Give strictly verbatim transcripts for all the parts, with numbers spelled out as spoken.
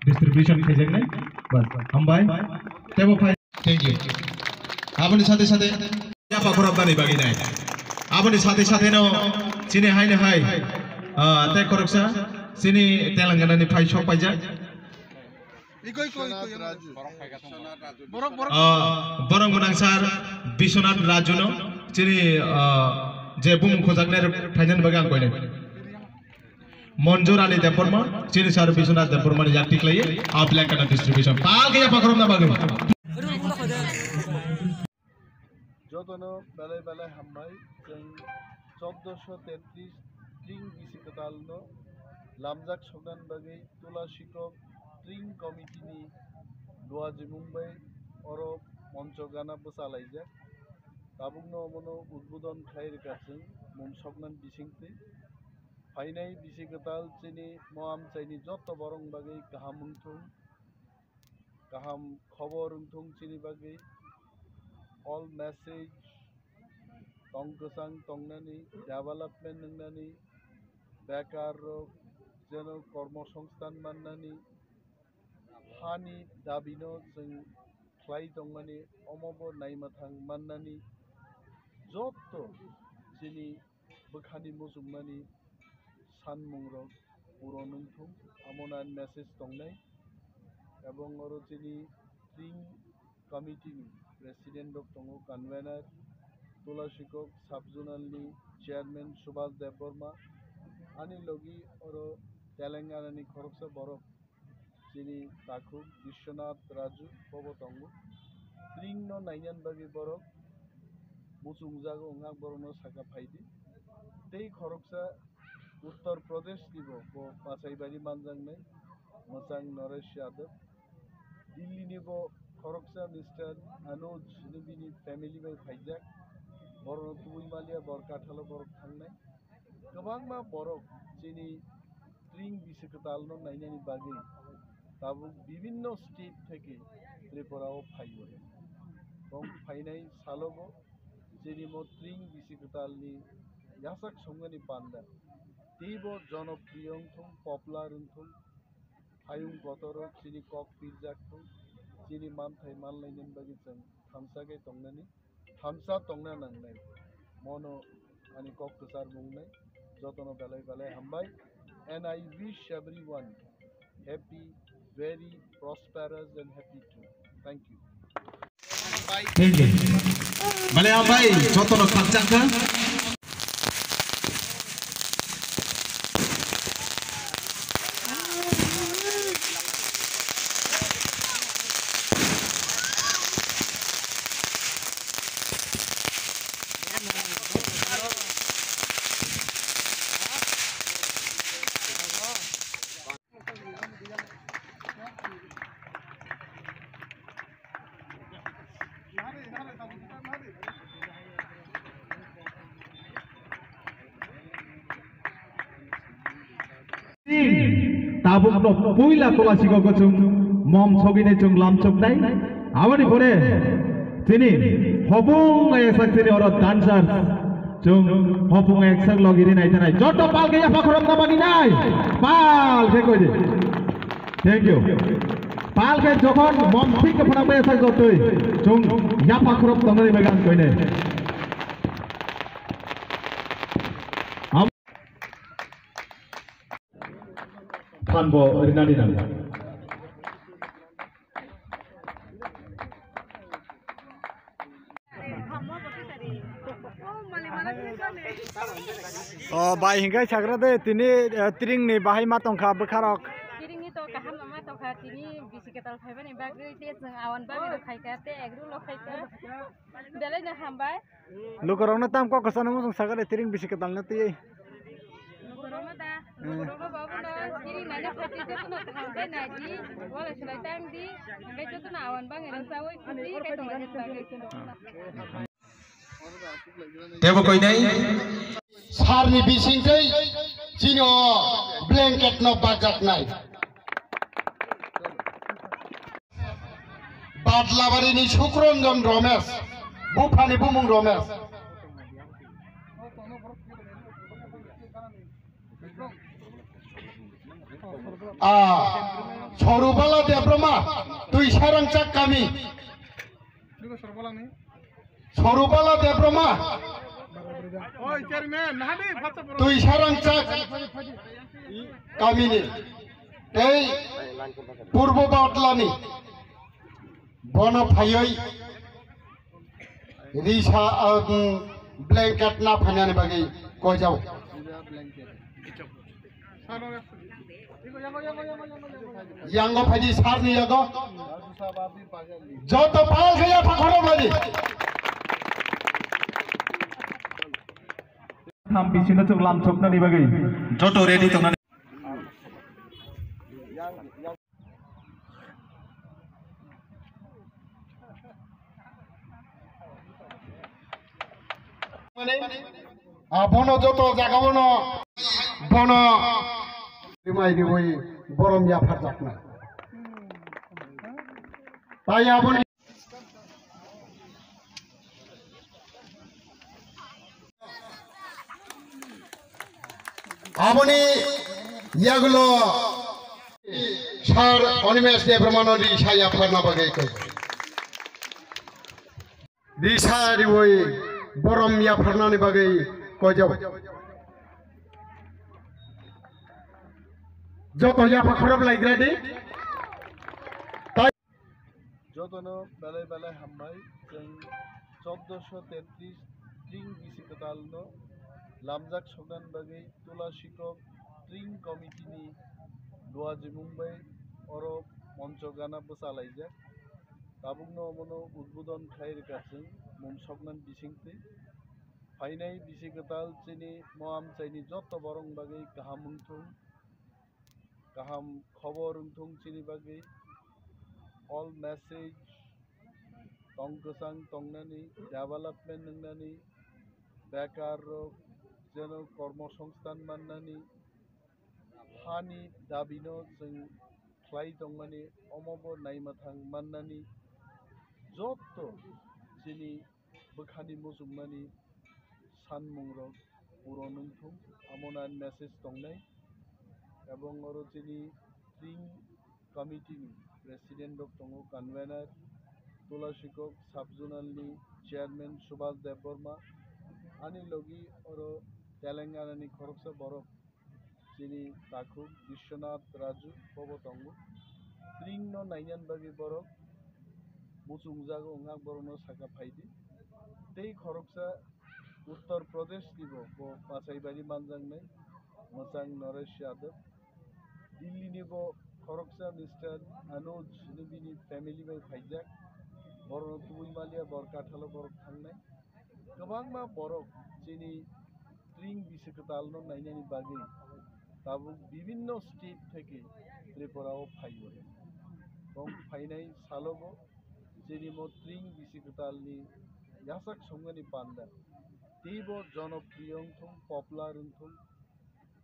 Distribution khaijaknai. Bas, hambai. Tebo phai. Thank you. Aboni sate sate yapha khoroknani bagwi nai. Aboni sate sate no chini hai no hai, ah, tei khoroksa chini Telangana ni phai sok paijak. Ikoi, ikoi, ikoi. Borok, borok. Ah, borok gwnang sir Biswanath Raju no chini, ah, je bumung khojaknai rok phainani bagwi ang koinai. Monjur Ali Debbarma, chini sir Biswanath Debbarma ni yakti khlaiwi, a blanket distribution. Pal khe yapha khorokna bagwi. Jotono belai belai hambai, chwng chordoso tetris tring bisi kwtalno lamjak soknani bagwi Tula Sikok Tring Committee ni luajimung bai oro moncho gana bwchalaijak. Tabukno omono udbodon khlai rwkha chwng mung soknani bisingtwi. Phainai bisi kwtal chini mo amchaini joto borok bagwi kaham wngthung, kaham khobor wngthung chini bagwi. All message tong kwchang tongnani, development wngnani, bekar rok jeno kormo songsthan mannani, hani dabino chwng khlai tongmani, omo bo naima thang mannani, joto chini bwkhani muchungmani sanmungrok puron wngthung, amo nai message tongnai. Ebong oro chini Tring Committee ni President rok tongo, Convener Tula Sikok, Sub Zonal ni Chairman Subhas Debbarma, ani logi oro Telangana ni khoroksa borok chini takhuk Biswanath Raju bobo tongo. Tring no nainani bagwi borok muchungjago wngkha, borokno saka phaidi. Tei khoroksa Uttar Pradesh ni bo, bo Pachaibari manjaknai mwchang Naresh Yadav. Delhi ni bo khoroksa Mister Anuj ni bini family bai phaijak. Borokno tubui maliya, bor kathalo borok thangnai. Kwbangma borok chini Tring bisi kwtalno nainani bagwi tabuk bibinno state theke Tripura o phaiwi. Tong phainai salobo chini mo Tring bisi kwtalni yachak songmani panda teibo jonopriyo wngthung, popular wngthung, hayung kotorok chini kok pirjak thung, chini manthai manlainani bagwi chwng thamsa khe tongnani. Thamsa tongna nangnai. Mono ani kok kwchar mungnai. Jotono belai belai hambai. And I wish everyone happy, very prosperous and happy too. Thank you. Thank you. Belai hambai, jotono khakchangkha. Tabuk no puila Tula Sikok o chwng mom sogini chwng lamchuknai. Aboni pore chini hopung eksak chini oro dancers chwng hopung eksak logi rinai tanai. Joto pal khe yapha khorokna bagwi nai. Pal khe koi di. Thank you. Pal khe jokhon mom thik khe phwnang bai eksak jotoi chwng yapha khorok tongnani bagwi ang koinai. Phan bo rinani nango. O bai, hinkhe sagra de tini, eh, tring ni bahai ma tongkha bwkharok. Tring ni to kaham ma tongkha, tini bisi kwtal phaimani bagwi te chwng awan bagwi rw phaikha, te egru lo phaikha. Belai no hambai. Lukurokno tam kok kwchangno muchung sakha de, tring bisi kwtalno twiwi. Lukurokno da, hmm. Lukurokno babuno tring naina phatwi jotono kaham khe naidi, walai swlai tang di, hwnkhe jotono awan bangwi rwchaui khudi khe tongna bagwi. Tebo koinai. Sarni bisingtwi chini o blanket no bakjaknai. Badlabarini Sukranjan Romesh, buphani bumung Romesh. Ah, Sorubala Debroma, Tuisarangchak kami. Sorubala Debroma, Tuisarangchak kamini tei Purbo Batlani bono phaioi risa, um, blanket na phainani bagwi koijao. Yango phaidi sarni yago. Joto pal khe yapha khorok ladi. Tham bisino chuk lam chuknani bagwi. Joto ready tongnani. Abono joto jaga bono, bono rimai riwi borom yapharjakna. Tai aboni Aboni yagulo Sir Animesh Debbarmano risa yapharna bagwi koi. Risa riwi borom yapharnani bagwi koijao. Joto yapha khorop laigradi. Jotono belai belai hambai, chwng chordoso tetris tring bisi kwtalno lamjak soknani bagwi Tula Sikok Tring Committee ni luajimung bai oro moncho gana bwchalaijak. Tabukno omono udbodon khlai rwkha chwng mung soknani bisingtwi. Phainai bisi kwtal chini mo amchaini jotto borok bagwi kaham wngthung. Kaham khobor wngthung chini bagwi. All message tong kwchang tongnani, development wngnani, bekar rok jeno kormo songsthan mannani, hani dabino chwng khlai tongmani, omo bo naima thang mannani, jotto chini bwkhani muchungmani sanmungrok puron wngthung, amo nai message tongnai. Ebong oro chini Tring Committee ni President rok tongo, Convener Tula Sikok, Sub Zonal ni Chairman Subhas Debbarma, ani logi oro Telangana ni khoroksa borok chini takhuk Biswanath Raju bobo tongo. Tring no nainani bagwi borok muchungjago, wngkha borokno saka phaidi. Tei khoroksa Uttar Pradesh ni bo, bo Pachaibari manjaknai mwchang Naresh Yadav. Delhi ni bo khoroksa Mister Anuj ni bini family bai phaijak. Borokno tubui maliya, bor kathalo borok thangnai. Kwbangma borok chini Tring bisi kwtalno nainani bagwi tabuk bibinno state theke Tripura o phaio. Bong phainai salogo chini mo Tring bisi kwtalni yasak songmani panda teibo jonopriyo wngthung, popular wngthung,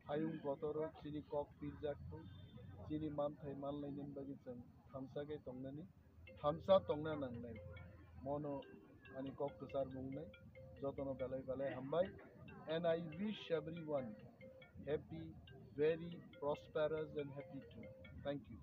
hayung kotoro chini kok pirjak thung, chini manthai manlainani bagwi chwng thamsa khe tongnani. Thamsa tongna nangnai. Mono ani kok kwchar mungnai. Jotono belai belai hambai. And I wish everyone happy, very prosperous and happy too. Thank you.